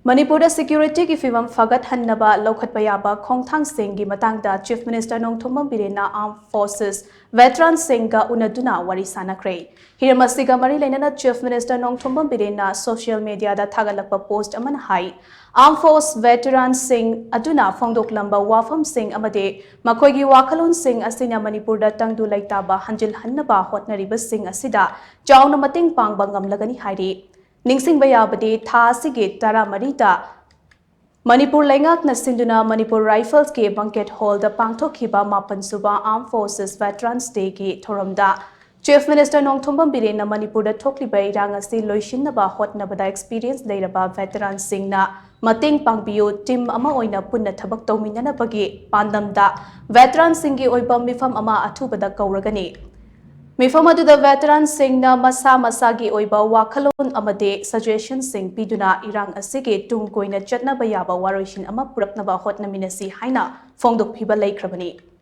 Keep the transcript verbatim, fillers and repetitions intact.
ꯃꯅꯤꯄꯨꯔꯗ ꯁꯦꯀ꯭ꯌꯨꯔꯤꯇꯤꯒꯤ ꯐꯤꯕꯝ ꯐꯒꯠꯍꯟꯅꯕ ꯂꯧꯈꯠꯄ ꯌꯥꯕ ꯈꯣꯡꯊꯥꯡꯁꯤꯡꯒꯤ ꯃꯇꯥꯡꯗ Chief Minister Nongthombam ꯕꯤꯔꯦꯟꯅ Armed Forces veteranꯁꯤꯡꯒ ꯎꯅꯗꯨꯅ ꯋꯥꯔꯤ ꯁꯥꯟꯅꯈ꯭ꯔꯦ꯫ ꯍꯤꯔꯝ ꯑꯁꯤꯒ ꯃꯔꯤ ꯂꯩꯅꯅ Chief Minister Nongthombam ꯕꯤꯔꯦꯟꯅ social mediaꯗ ꯊꯥꯒꯠꯂꯛꯄ post ꯑꯃꯅ ꯍꯥꯏ, Armed Force veteranꯁꯤꯡ ꯑꯗꯨꯅ ꯐꯣꯡꯗꯣꯛꯂꯝꯕ ꯋꯥꯐꯝꯁꯤꯡ ꯑꯃꯗꯤ ꯃꯈꯣꯏꯒꯤ ꯋꯥꯈꯜꯂꯣꯟꯁꯤꯡ ꯑꯁꯤꯅ ꯃꯅꯤꯄꯨꯔꯗ ꯇꯪꯗꯨ ꯂꯩꯇꯥꯕ ꯍꯟꯖꯤꯜꯍꯟꯅꯕ ꯍꯣꯠꯅꯔꯤꯕꯁꯤꯡ ꯑꯁꯤꯗ ꯆꯥꯎꯅ ꯃꯇꯦꯡ ꯄꯥꯡꯕ ꯉꯝꯂꯒꯅꯤ ꯍꯥꯏꯔꯤ꯫ ꯅꯤꯡꯁꯤꯡꯕ ꯌꯥꯕꯗꯤ, ꯊꯥ ꯑꯁꯤꯒꯤ ꯇꯔꯥꯃꯔꯤꯗ ꯃꯅꯤꯄꯨꯔ ꯂꯩꯉꯥꯛꯅ ꯁꯤꯟꯗꯨꯅ ꯃꯅꯤꯄꯨꯔ Riflesꯀꯤ banquet hallꯗ ꯄꯥꯡꯊꯣꯛꯈꯤꯕ ꯃꯥꯄꯟ ꯁꯨꯕ Armed Forces Veterans Dayꯒꯤ ꯊꯧꯔꯝꯗ Chief Minister ꯅꯣꯡꯊꯣꯝꯕꯝ ꯕꯤꯔꯦꯟꯅ ꯃꯅꯤꯄꯨꯔꯗ ꯊꯣꯛꯂꯤꯕ ꯏꯔꯥꯡ ꯑꯁꯤ ꯂꯣꯏꯁꯤꯟꯅꯕ ꯍꯣꯠꯅꯕꯗ experience ꯂꯩꯔꯕ veteranꯁꯤꯡꯅ ꯃꯇꯦꯡ ꯄꯥꯡꯕꯤꯌꯨ, team ꯑꯃ ꯑꯣꯏꯅ ꯄꯨꯟꯅ ꯊꯕꯛ ꯇꯧꯃꯤꯟꯅꯅꯕꯒꯤ ꯄꯥꯟꯗꯝꯗ veteranꯁꯤꯡꯒꯤ ꯑꯣꯏꯕ ꯃꯤꯐꯝ ꯑꯃ ꯑꯊꯨꯕꯗ ꯀꯧꯔꯒꯅꯤ꯫ ꯃꯤꯐꯝ ꯑꯗꯨꯗ veteranꯁꯤꯡꯅ ꯃꯁꯥ ꯃꯁꯥꯒꯤ ꯑꯣꯏꯕ ꯋꯥꯈꯜꯂꯣꯟ ꯑꯃꯗꯤ suggestionꯁꯤꯡ ꯄꯤꯗꯨꯅ ꯏꯔꯥꯡ ꯑꯁꯤꯒꯤ ꯇꯨꯡ ꯀꯣꯏꯅ ꯆꯠꯅꯕ ꯌꯥꯕ ꯋꯥꯔꯣꯏꯁꯤꯟ ꯑꯃ ꯄꯨꯔꯛꯅꯕ ꯍꯣꯠꯅꯃꯤꯟꯅꯁꯤ ꯍꯥꯏꯅ ꯐꯣꯡꯗꯣꯛꯈꯤꯕ ꯂꯩꯈ꯭ꯔꯕꯅꯤ꯫